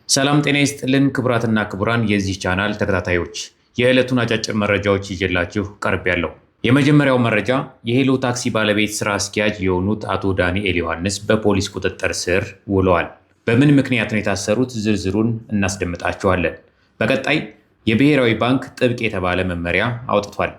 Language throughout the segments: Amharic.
ሰላም ጤና ይስጥልን ክቡራትና ክቡራን የዚህ ቻናል ተከታታዮች፣ የዕለቱን አጫጭር መረጃዎች ይዤላችሁ ቀርቤያለሁ። የመጀመሪያው መረጃ የሄሎ ታክሲ ባለቤት ስራ አስኪያጅ የሆኑት አቶ ዳንኤል ዮሐንስ በፖሊስ ቁጥጥር ስር ውለዋል። በምን ምክንያት ነው የታሰሩት? ዝርዝሩን እናስደምጣችኋለን። በቀጣይ የብሔራዊ ባንክ ጥብቅ የተባለ መመሪያ አውጥቷል።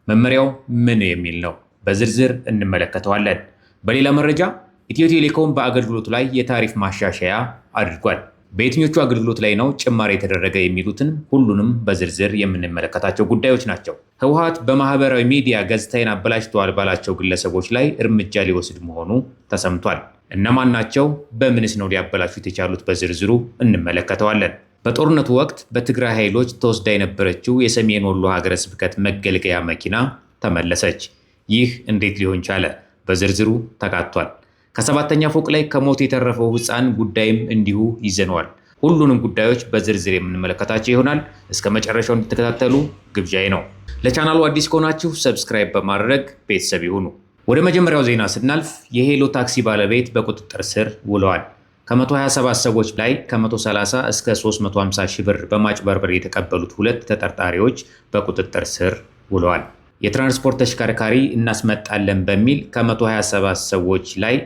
መመሪያው ምን የሚል ነው? በዝርዝር እንመለከተዋለን። በሌላ መረጃ ኢትዮ ቴሌኮም በአገልግሎቱ ላይ የታሪፍ ማሻሻያ አድርጓል። በየትኞቹ አገልግሎት ላይ ነው ጭማሪ የተደረገ የሚሉትን ሁሉንም በዝርዝር የምንመለከታቸው ጉዳዮች ናቸው። ህወሓት በማህበራዊ ሚዲያ ገጽታዬን አበላሽተዋል ባላቸው ግለሰቦች ላይ እርምጃ ሊወስድ መሆኑ ተሰምቷል። እነማን ናቸው? በምንስ ነው ሊያበላሹት የቻሉት? በዝርዝሩ እንመለከተዋለን። በጦርነቱ ወቅት በትግራይ ኃይሎች ተወስዳ የነበረችው የሰሜን ወሎ ሀገረ ስብከት መገልገያ መኪና ተመለሰች። ይህ እንዴት ሊሆን ቻለ? በዝርዝሩ ተካቷል። ከሰባተኛ ፎቅ ላይ ከሞት የተረፈው ሕፃን ጉዳይም እንዲሁ ይዘነዋል። ሁሉንም ጉዳዮች በዝርዝር የምንመለከታቸው ይሆናል። እስከ መጨረሻው እንድትከታተሉ ግብዣዬ ነው። ለቻናሉ አዲስ ከሆናችሁ subscribe በማድረግ ቤተሰብ ይሁኑ። ወደ መጀመሪያው ዜና ስናልፍ የሄሎ ታክሲ ባለቤት በቁጥጥር ስር ውለዋል። ከ127 ሰዎች ላይ ከ130 እስከ 350 ሺህ ብር በማጭበርበር የተቀበሉት ሁለት ተጠርጣሪዎች በቁጥጥር ስር ውለዋል። የትራንስፖርት ተሽከርካሪ እናስመጣለን በሚል ከ127 ሰዎች ላይ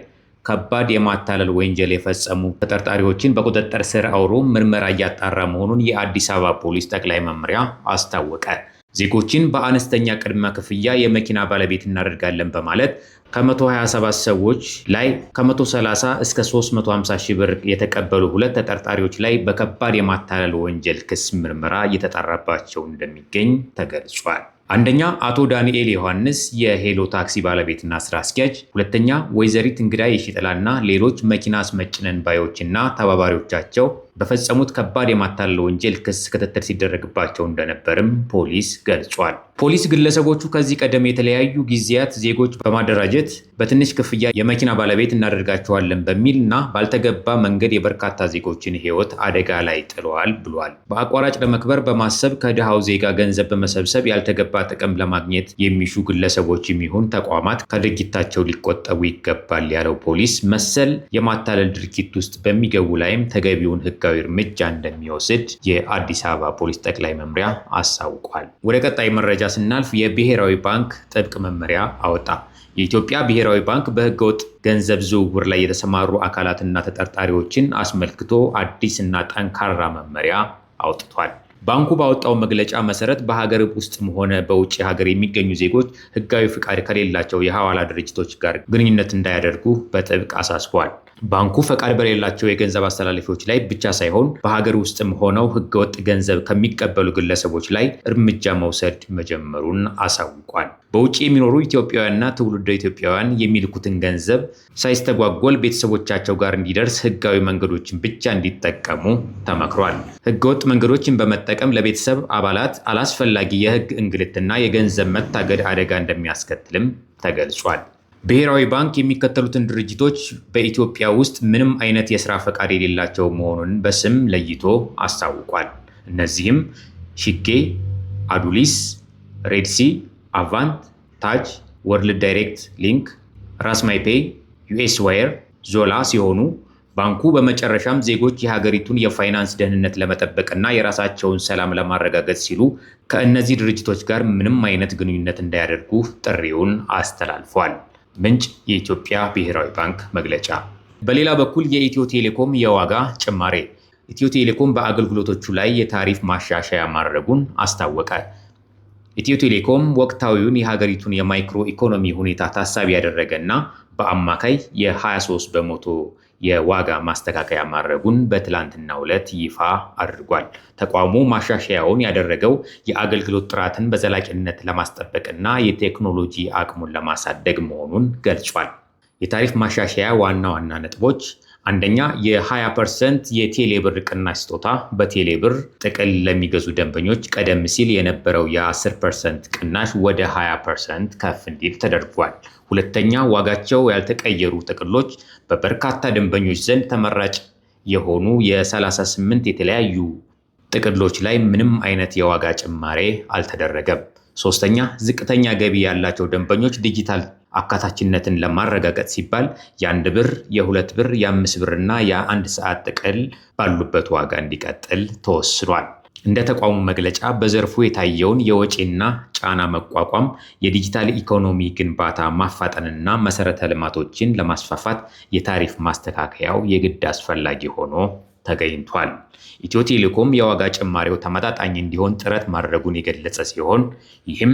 ከባድ የማታለል ወንጀል የፈጸሙ ተጠርጣሪዎችን በቁጥጥር ስር አውሎ ምርመራ እያጣራ መሆኑን የአዲስ አበባ ፖሊስ ጠቅላይ መምሪያ አስታወቀ። ዜጎችን በአነስተኛ ቅድመ ክፍያ የመኪና ባለቤት እናደርጋለን በማለት ከ127 ሰዎች ላይ ከ130 እስከ 350 ሺህ ብር የተቀበሉ ሁለት ተጠርጣሪዎች ላይ በከባድ የማታለል ወንጀል ክስ ምርመራ እየተጣራባቸው እንደሚገኝ ተገልጿል። አንደኛ አቶ ዳንኤል ዮሐንስ የሄሎ ታክሲ ባለቤትና ስራ አስኪያጅ፣ ሁለተኛ ወይዘሪት እንግዳ የሺጥላና ሌሎች መኪና አስመጭነን ባዮችና ተባባሪዎቻቸው በፈጸሙት ከባድ የማታለል ወንጀል ክስ ክትትል ሲደረግባቸው እንደነበርም ፖሊስ ገልጿል። ፖሊስ ግለሰቦቹ ከዚህ ቀደም የተለያዩ ጊዜያት ዜጎች በማደራጀት በትንሽ ክፍያ የመኪና ባለቤት እናደርጋቸዋለን በሚል እና ባልተገባ መንገድ የበርካታ ዜጎችን ሕይወት አደጋ ላይ ጥለዋል ብሏል። በአቋራጭ ለመክበር በማሰብ ከድሃው ዜጋ ገንዘብ በመሰብሰብ ያልተገባ ጥቅም ለማግኘት የሚሹ ግለሰቦች የሚሆን ተቋማት ከድርጊታቸው ሊቆጠቡ ይገባል ያለው ፖሊስ መሰል የማታለል ድርጊት ውስጥ በሚገቡ ላይም ተገቢውን ሕጋዊ እርምጃ እንደሚወስድ የአዲስ አበባ ፖሊስ ጠቅላይ መምሪያ አሳውቋል። ወደ ቀጣይ መረጃ ስናልፍ የብሔራዊ ባንክ ጥብቅ መመሪያ አወጣ። የኢትዮጵያ ብሔራዊ ባንክ በህገወጥ ገንዘብ ዝውውር ላይ የተሰማሩ አካላትና ተጠርጣሪዎችን አስመልክቶ አዲስ እና ጠንካራ መመሪያ አውጥቷል። ባንኩ ባወጣው መግለጫ መሰረት በሀገር ውስጥም ሆነ በውጭ ሀገር የሚገኙ ዜጎች ህጋዊ ፍቃድ ከሌላቸው የሐዋላ ድርጅቶች ጋር ግንኙነት እንዳያደርጉ በጥብቅ አሳስቧል። ባንኩ ፈቃድ በሌላቸው የገንዘብ አስተላላፊዎች ላይ ብቻ ሳይሆን በሀገር ውስጥም ሆነው ህገወጥ ገንዘብ ከሚቀበሉ ግለሰቦች ላይ እርምጃ መውሰድ መጀመሩን አሳውቋል። በውጭ የሚኖሩ ኢትዮጵያውያንና ትውልደ ኢትዮጵያውያን የሚልኩትን ገንዘብ ሳይስተጓጎል ቤተሰቦቻቸው ጋር እንዲደርስ ህጋዊ መንገዶችን ብቻ እንዲጠቀሙ ተመክሯል። ህገወጥ መንገዶችን በመጠቀም ለቤተሰብ አባላት አላስፈላጊ የህግ እንግልትና የገንዘብ መታገድ አደጋ እንደሚያስከትልም ተገልጿል። ብሔራዊ ባንክ የሚከተሉትን ድርጅቶች በኢትዮጵያ ውስጥ ምንም አይነት የስራ ፈቃድ የሌላቸው መሆኑን በስም ለይቶ አስታውቋል። እነዚህም ሽጌ፣ አዱሊስ፣ ሬድሲ፣ አቫንት፣ ታጅ፣ ወርልድ ዳይሬክት ሊንክ፣ ራስማይፔይ፣ ዩኤስ ዋየር፣ ዞላ ሲሆኑ ባንኩ በመጨረሻም ዜጎች የሀገሪቱን የፋይናንስ ደህንነት ለመጠበቅና የራሳቸውን ሰላም ለማረጋገጥ ሲሉ ከእነዚህ ድርጅቶች ጋር ምንም አይነት ግንኙነት እንዳያደርጉ ጥሪውን አስተላልፏል። ምንጭ የኢትዮጵያ ብሔራዊ ባንክ መግለጫ። በሌላ በኩል የኢትዮ ቴሌኮም የዋጋ ጭማሬ። ኢትዮ ቴሌኮም በአገልግሎቶቹ ላይ የታሪፍ ማሻሻያ ማድረጉን አስታወቀ። ኢትዮ ቴሌኮም ወቅታዊውን የሀገሪቱን የማይክሮ ኢኮኖሚ ሁኔታ ታሳቢ ያደረገ እና በአማካይ የ23% የዋጋ ማስተካከያ ማድረጉን በትላንትናው ዕለት ይፋ አድርጓል። ተቋሙ ማሻሻያውን ያደረገው የአገልግሎት ጥራትን በዘላቂነት ለማስጠበቅና የቴክኖሎጂ አቅሙን ለማሳደግ መሆኑን ገልጿል። የታሪፍ ማሻሻያ ዋና ዋና ነጥቦች፣ አንደኛ የ20% የቴሌብር ቅናሽ ስጦታ፣ በቴሌብር ጥቅል ለሚገዙ ደንበኞች ቀደም ሲል የነበረው የ10% ቅናሽ ወደ 20% ከፍ እንዲል ተደርጓል። ሁለተኛ፣ ዋጋቸው ያልተቀየሩ ጥቅሎች፣ በበርካታ ደንበኞች ዘንድ ተመራጭ የሆኑ የ38 የተለያዩ ጥቅሎች ላይ ምንም አይነት የዋጋ ጭማሬ አልተደረገም። ሶስተኛ፣ ዝቅተኛ ገቢ ያላቸው ደንበኞች ዲጂታል አካታችነትን ለማረጋገጥ ሲባል የ1 ብር፣ የ2 ብር፣ የ5 ብር እና የአንድ ሰዓት ጥቅል ባሉበት ዋጋ እንዲቀጥል ተወስኗል። እንደ ተቋሙ መግለጫ በዘርፉ የታየውን የወጪና ጫና መቋቋም፣ የዲጂታል ኢኮኖሚ ግንባታ ማፋጠንና መሰረተ ልማቶችን ለማስፋፋት የታሪፍ ማስተካከያው የግድ አስፈላጊ ሆኖ ተገኝቷል። ኢትዮ ቴሌኮም የዋጋ ጭማሪው ተመጣጣኝ እንዲሆን ጥረት ማድረጉን የገለጸ ሲሆን፣ ይህም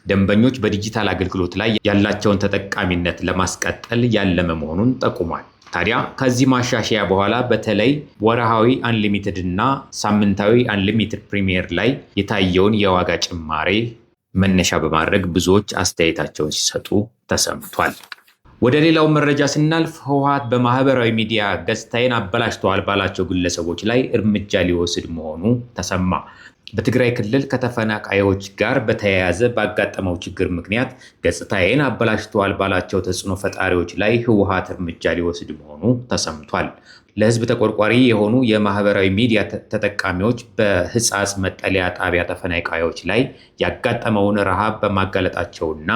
ደንበኞች በዲጂታል አገልግሎት ላይ ያላቸውን ተጠቃሚነት ለማስቀጠል ያለመ መሆኑን ጠቁሟል። ታዲያ ከዚህ ማሻሻያ በኋላ በተለይ ወርሃዊ unlimited እና ሳምንታዊ unlimited premier ላይ የታየውን የዋጋ ጭማሬ መነሻ በማድረግ ብዙዎች አስተያየታቸውን ሲሰጡ ተሰምቷል። ወደ ሌላው መረጃ ስናልፍ፣ ህወሓት በማህበራዊ ሚዲያ ገጽታዬን አበላሽተዋል ባላቸው ግለሰቦች ላይ እርምጃ ሊወስድ መሆኑ ተሰማ። በትግራይ ክልል ከተፈናቃዮች ጋር በተያያዘ ባጋጠመው ችግር ምክንያት ገጽታዬን አበላሽተዋል ባላቸው ተጽዕኖ ፈጣሪዎች ላይ ህወሓት እርምጃ ሊወስድ መሆኑ ተሰምቷል። ለህዝብ ተቆርቋሪ የሆኑ የማህበራዊ ሚዲያ ተጠቃሚዎች በህጻጽ መጠለያ ጣቢያ ተፈናቃዮች ላይ ያጋጠመውን ረሃብ በማጋለጣቸውና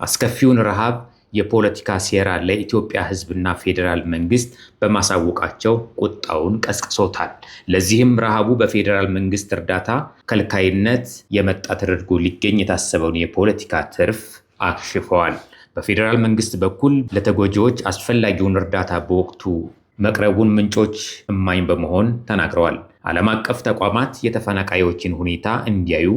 አስከፊውን ረሃብ የፖለቲካ ሴራ ለኢትዮጵያ ህዝብና ፌዴራል መንግስት በማሳወቃቸው ቁጣውን ቀስቅሶታል። ለዚህም ረሃቡ በፌዴራል መንግስት እርዳታ ከልካይነት የመጣ ተደርጎ ሊገኝ የታሰበውን የፖለቲካ ትርፍ አክሽፈዋል። በፌዴራል መንግስት በኩል ለተጎጂዎች አስፈላጊውን እርዳታ በወቅቱ መቅረቡን ምንጮች እማኝ በመሆን ተናግረዋል። ዓለም አቀፍ ተቋማት የተፈናቃዮችን ሁኔታ እንዲያዩ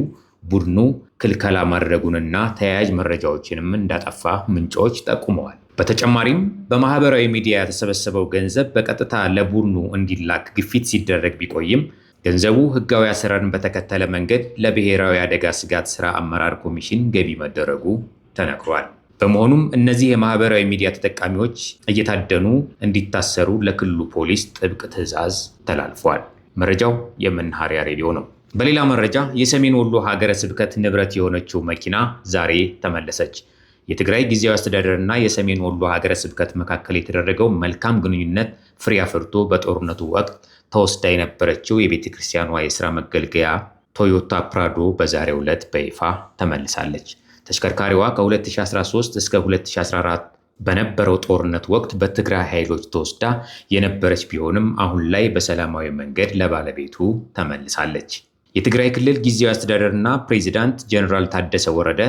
ቡድኑ ክልከላ ማድረጉንና ተያያዥ መረጃዎችንም እንዳጠፋ ምንጮች ጠቁመዋል። በተጨማሪም በማህበራዊ ሚዲያ የተሰበሰበው ገንዘብ በቀጥታ ለቡድኑ እንዲላክ ግፊት ሲደረግ ቢቆይም፣ ገንዘቡ ሕጋዊ አሰራርን በተከተለ መንገድ ለብሔራዊ አደጋ ስጋት ስራ አመራር ኮሚሽን ገቢ መደረጉ ተነግሯል። በመሆኑም እነዚህ የማህበራዊ ሚዲያ ተጠቃሚዎች እየታደኑ እንዲታሰሩ ለክልሉ ፖሊስ ጥብቅ ትዕዛዝ ተላልፏል። መረጃው የመናኸሪያ ሬዲዮ ነው። በሌላ መረጃ፣ የሰሜን ወሎ ሀገረ ስብከት ንብረት የሆነችው መኪና ዛሬ ተመለሰች። የትግራይ ጊዜያዊ አስተዳደርና የሰሜን ወሎ ሀገረ ስብከት መካከል የተደረገው መልካም ግንኙነት ፍሬ አፍርቶ በጦርነቱ ወቅት ተወስዳ የነበረችው የቤተ ክርስቲያኗ የስራ መገልገያ ቶዮታ ፕራዶ በዛሬው ዕለት በይፋ ተመልሳለች። ተሽከርካሪዋ ከ2013 እስከ 2014 በነበረው ጦርነት ወቅት በትግራይ ኃይሎች ተወስዳ የነበረች ቢሆንም፣ አሁን ላይ በሰላማዊ መንገድ ለባለቤቱ ተመልሳለች። የትግራይ ክልል ጊዜያዊ አስተዳደርና ፕሬዚዳንት ጀነራል ታደሰ ወረደ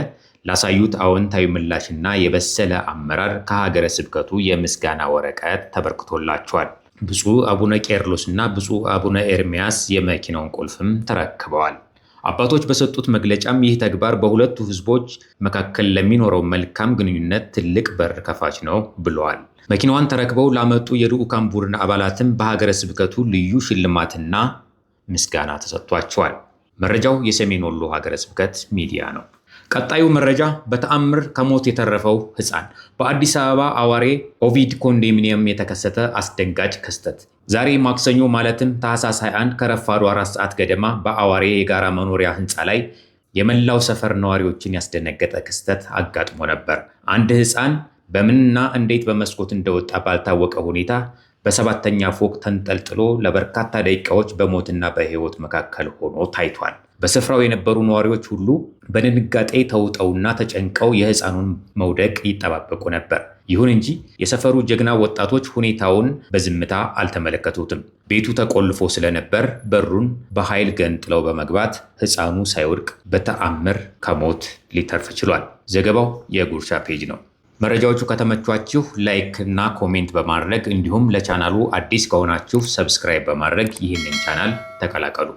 ላሳዩት አዎንታዊ ምላሽና የበሰለ አመራር ከሀገረ ስብከቱ የምስጋና ወረቀት ተበርክቶላቸዋል። ብፁዕ አቡነ ቄርሎስ እና ብፁዕ አቡነ ኤርሚያስ የመኪናውን ቁልፍም ተረክበዋል። አባቶች በሰጡት መግለጫም ይህ ተግባር በሁለቱ ሕዝቦች መካከል ለሚኖረው መልካም ግንኙነት ትልቅ በር ከፋች ነው ብለዋል። መኪናዋን ተረክበው ላመጡ የልዑካን ቡድን አባላትም በሀገረ ስብከቱ ልዩ ሽልማትና ምስጋና ተሰጥቷቸዋል። መረጃው የሰሜን ወሎ ሀገረ ስብከት ሚዲያ ነው። ቀጣዩ መረጃ፣ በተአምር ከሞት የተረፈው ህፃን። በአዲስ አበባ አዋሬ ኦቪድ ኮንዶሚኒየም የተከሰተ አስደንጋጭ ክስተት። ዛሬ ማክሰኞ ማለትም ታህሳስ 21 ከረፋዱ 4 ሰዓት ገደማ በአዋሬ የጋራ መኖሪያ ህንፃ ላይ የመላው ሰፈር ነዋሪዎችን ያስደነገጠ ክስተት አጋጥሞ ነበር። አንድ ህፃን በምንና እንዴት በመስኮት እንደወጣ ባልታወቀ ሁኔታ በሰባተኛ ፎቅ ተንጠልጥሎ ለበርካታ ደቂቃዎች በሞትና በህይወት መካከል ሆኖ ታይቷል። በስፍራው የነበሩ ነዋሪዎች ሁሉ በድንጋጤ ተውጠውና ተጨንቀው የህፃኑን መውደቅ ይጠባበቁ ነበር። ይሁን እንጂ የሰፈሩ ጀግና ወጣቶች ሁኔታውን በዝምታ አልተመለከቱትም። ቤቱ ተቆልፎ ስለነበር በሩን በኃይል ገንጥለው በመግባት ህፃኑ ሳይወድቅ በተአምር ከሞት ሊተርፍ ችሏል። ዘገባው የጉርሻ ፔጅ ነው። መረጃዎቹ ከተመቿችሁ like እና comment በማድረግ፣ እንዲሁም ለቻናሉ አዲስ ከሆናችሁ subscribe በማድረግ ይህንን ቻናል ተቀላቀሉ።